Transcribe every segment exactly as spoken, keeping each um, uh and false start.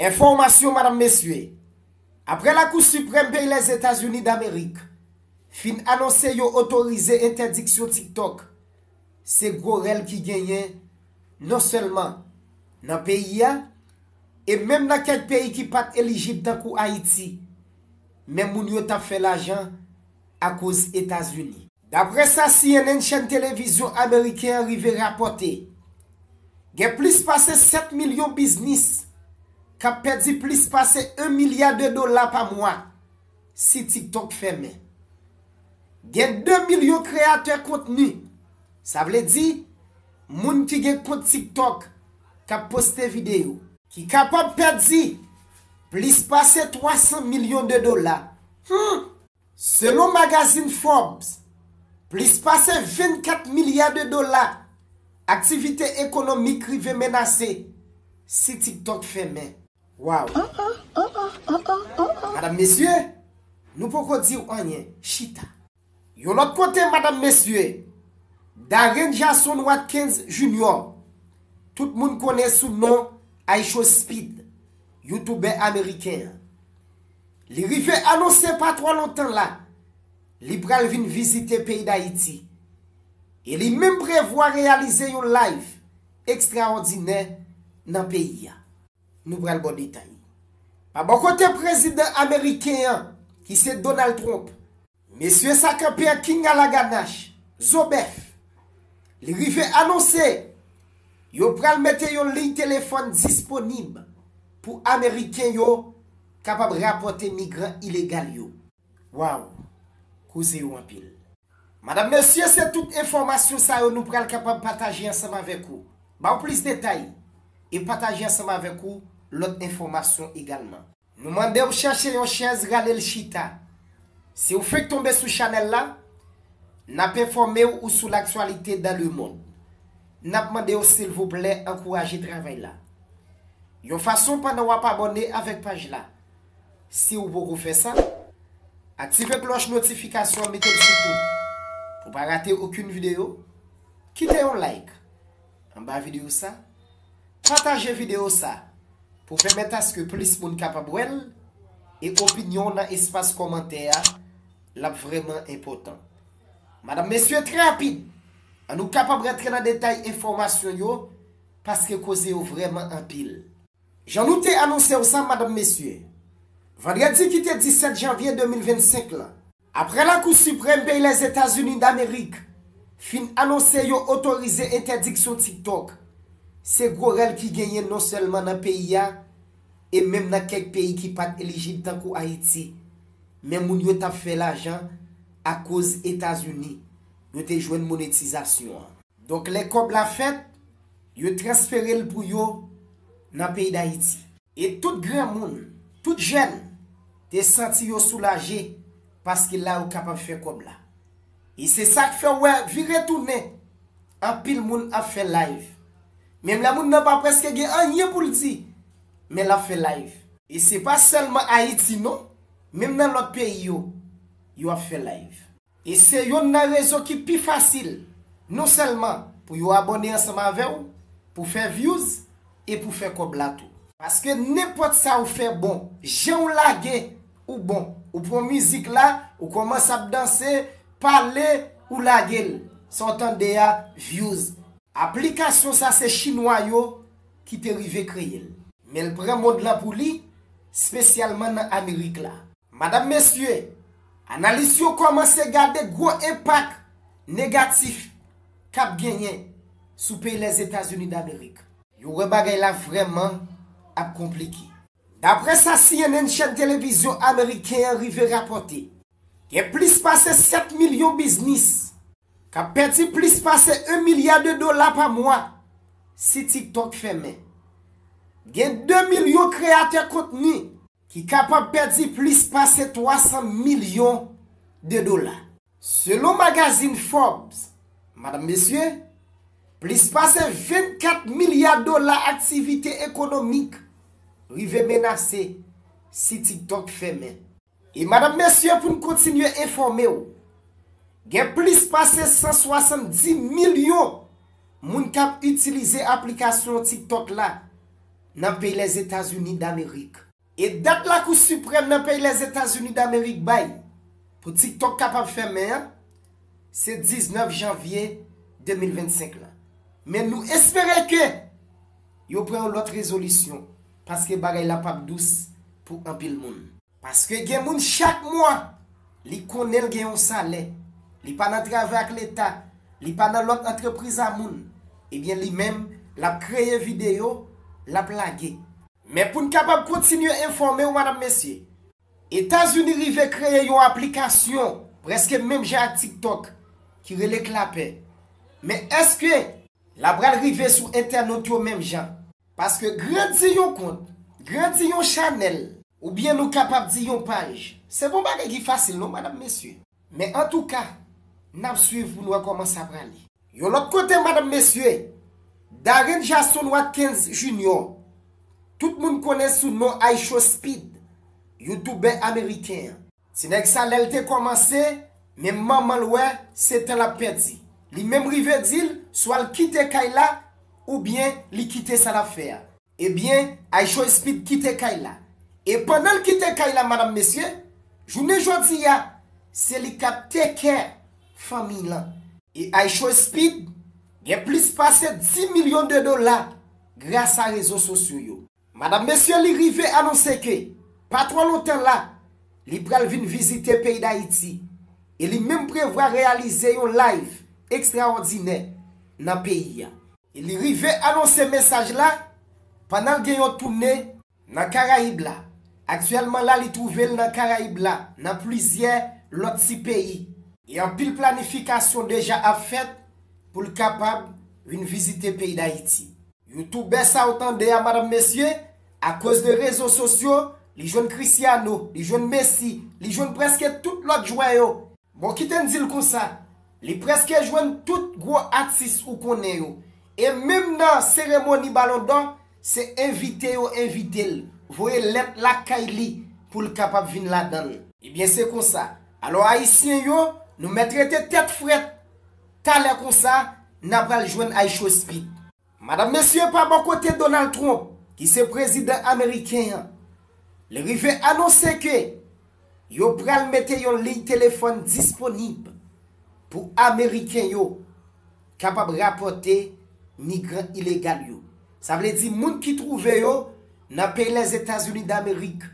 Enfòmasyon, madanm, mesye. Apre Lakou Siprèm peyi Lèzetazini Damerik fin anonse yo otorize entèdiksyon TikTok, se gwo rèl ki genyen non sèlman nan peyi a, e menm nan kèk peyi ki pa t elijib tankou Ayiti, men moun yo t ap fè lajan akoz Etazini. Daprè sa C N N, chèn televizyon ameriken an, rive rapòte, gen plis pase sèt milyon biznis k ap pèdi plis pase yon milya de dola pa mwa si TikTok fèmen. Gen de milyon kreyatè kontni, sa vle di moun ki gen kont TikTok k ap poste videyo, ki kapab pèdi plis pase twa san milyon de dola. Hmm! Selon magazin Forbes, plis pase vennkat milya de dola aktivite ekonomik rive menase si TikTok fèmen. Waw! Madanm, mesye, nou poko di w anyen, chita. Yon lòt kote, madanm, mesye, Darren Jason Watkins Junior, tout moun konnen sou non IShowSpeed, youtubè ameriken an, li rive anonse pa twò lontan la, li pral vin vizite peyi Dayiti. E li menm prevwa reyalize yon live ekstraòdinè nan peyi a. Nou pral ba w detay. Pa bò kote prezidan ameriken an, ki se Donald Trump, mesye sa kanpe an king a la ganache, zo bèf. Li rive anonse yo pral mete yon liy telefòn disponib pou ameriken yo kapab rapòte migran ilegal yo. Waw, koze yo anpil. Madanm, mesye, se tout enfòmasyon sa yo nou pral kapab pataje ansanm avèk ou, ba w plis detay, e pataje ansanm avèk ou lòt enfòmasyon egalman. Nou mande w chèche yon chèz, rale l chita. Si w fenk tonbe sou chanèl la, n ap enfòme w ou sou laktyalite dans le monde. N ap mande w silvouplè ankouraje travay la yon fason pandan w ap abòne avèk paj la. Si w poko fè sa, aktive klòch notifikasyon an, mete l sou tout pou w pa rate okenn videyo. Kite yon like anba videyo sa, pataje videyo sa pou pèmèt aske plis moun kapab wè l, e opinyon w nan espas kòmantè a, l ap vrèman enpòtan. Madanm, mesye, trè rapid, an nou kapab rantre nan detay enfòmasyon yo, paske koze yo vrèman anpil. Jan nou te anonse w sa, madanm, mesye, vandredi ki te disèt janvye de mil vennsenk lan, apre Lakou Siprèm peyi Lèzetazini Damerik fin anonse yo otorize entèdiksyon TikTok, se gwo rèl ki genyen non sèlman nan peyi a, e menm nan kèk peyi ki pa t elijib tankou Ayiti, men moun yo t ap fè lajan akoz Etazini, yo te jwenn monetizasyon an. Donk, lè kòb la fèt, yo transfere l pou yo nan peyi Dayiti. E tout granmoun, tout jèn te santi yo soulaje paske la yo kapab fè kòb la. E se sa k fè w wè vire tounen, anpil moun ap fè live. Menm lè moun nan pa prèske gen anyen pou l di, men l ap fè live. E se pa sèlman Ayiti non, menm nan lòt peyi yo, yo ap fè live. E se yonn nan rezo ki pi fasil, non sèlman pou yo abòne ansanm avè w, pou fè views e pou fè kòb la tou. Paske nenpòt sa ou fè bon, jan w lage ou bon. Ou pran mizik la, ou kòmanse ap danse, pale, ou lage l. Sa w tande a, views. Aplikasyon sa se chinwa yo ki te rive kreye l. Men l pran mond lan pou li, espesyalman nan Amerik la. Madanm, mesye, analis yo kòmanse gade gwo enpak negatif k ap genyen sou peyi Lèzetazini Damerik. Yo wè bagay la vrèman ap konplike. Daprè sa C N N, chèn televizyon ameriken an, rive rapòte, gen plis pase sèt milyon biznis k ap pèdi plis pase yon milya de dola pa mwa si TikTok fèmen. Gen de milyon kreyatè kontni ki kapab pèdi plis pase twa san milyon de dola. Selon magazin Forbes, madanm, mesye, plis pase vennkat milya dola aktivite ekonomik rive menase si TikTok fèmen. E madanm, mesye, pou n kontinye enfòme w, gen plis pase san swasanndis milyon moun k ap itilize aplikasyon TikTok la nan peyi Lèzetazini Damerik. E dat Lakou Siprèm nan peyi Lèzetazini Damerik bay pou TikTok kapab fèmen an, se diznèf janvye de mil vennsenk lan. Men nou espere ke yo pran yon lòt rezolisyon, paske bagay la p ap dous pou anpil moun. Paske gen moun chak mwa, li konnen l gen yon salè, li pa nan travay ak Leta, li pa nan lòt antrepriz a moun, ebyen li menm, l ap kreye videyo, l ap lage. Men pou n kapab kontinye enfòme w, madanm, mesye, Etazini rive kreye yon aplikasyon prèske menm jan ak TikTok ki rele Clapper. Men èske l ap pral rive sou entènot yo menm jan? Paske grandi yon kont, grandi yon chanèl, oubyen nou kapab di yon paj, se pa yon bagay ki fasil non, madanm, mesye. Men antouka, n ap swiv pou n wè kòman sa prale. Yon lòt kote, madanm, mesye, Darren Jason Watkins Junior, tout moun konnen sou non IShowSpeed, youtubè ameriken an. Ti nèg sa, lè l te kòmanse, men manman l wè se tan l ap pèdi. Li menm rive di l swa l kite kay la, oubyen li kite sa l ap fè a. Ebyen, IShowSpeed kite kay la. E pandan l kite kay la, madanm, mesye, jounen jodi a, se li k ap take care fanmi lan. E IShowSpeed gen plis pase dis milyon de dola gras a rezo sosyo yo. Madanm, mesye, li rive anonse ke, pa twò lontan la, li pral vin vizite peyi Dayiti. E li menm prevwa reyalize yon live ekstraòdinè nan peyi a. E li rive anonse mesaj la pandan l gen yon toune nan Karayib la. Aktyèlman la, li twouve l nan Karayib la, nan plizyè lòt ti peyi. E anpil planifikasyon deja ap fèt pou l kapab vin vizite peyi Dayiti. Youtubè sa w tande a, madanm, mesye, akoz de rezo sosyo, li jwenn Cristiano, li jwenn Messi, li jwenn prèske tout lòt jwè yo. Bon, kite n di l konsa, li prèske jwenn tout gwo atis ou konnen yo. E menm nan seremoni Balon dò, se envite yo envite l, voye lèt lakay li pou l kapab vin ladan l. Ebyen, se konsa. Alò, Ayisyen yo, nou mèt rete tèt frèt. Talè konsa, n a pral jwenn IShowSpeed. Madanm, mesye, pa bò kote Donald Trump, ki se prezidan ameriken an, li rive anonse ke yo pral mete yon liy telefòn disponib pou Ameriken yo kapab rapòte migran ilegal yo. Sa vle di moun ki twouve yo nan peyi Lèzetazini Damerik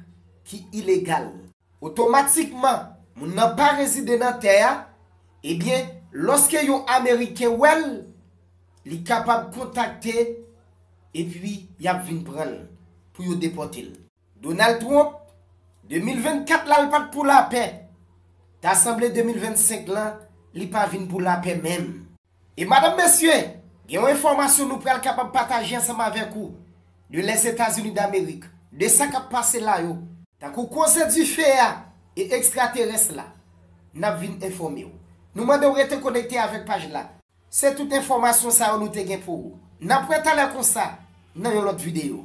ki ilegal. Otomatikman, moun nan pa rezide nan tè a, ebyen, lòske yon Ameriken wè l, li kapab kontakte, epi y ap vin pran l pou yo depòte l. Donald Trump, de mil vennkat la, l pa t pou lapè. Ta sanble de mil vennsenk lan, li pa vin pou lapè menm. E madanm, mesye, gen yon enfòmasyon nou pral kapab pataje ansanm avèk ou de Lèzetazini Damerik, de sa k ap pase la yo. Tankou koze dife a e ekstraterès la, n ap vin enfòme w. Nou mande w rete konekte avèk paj la. Se tout enfòmasyon sa yo nou te gen pou ou. N ap wè talè konsa nan yon lòt videyo.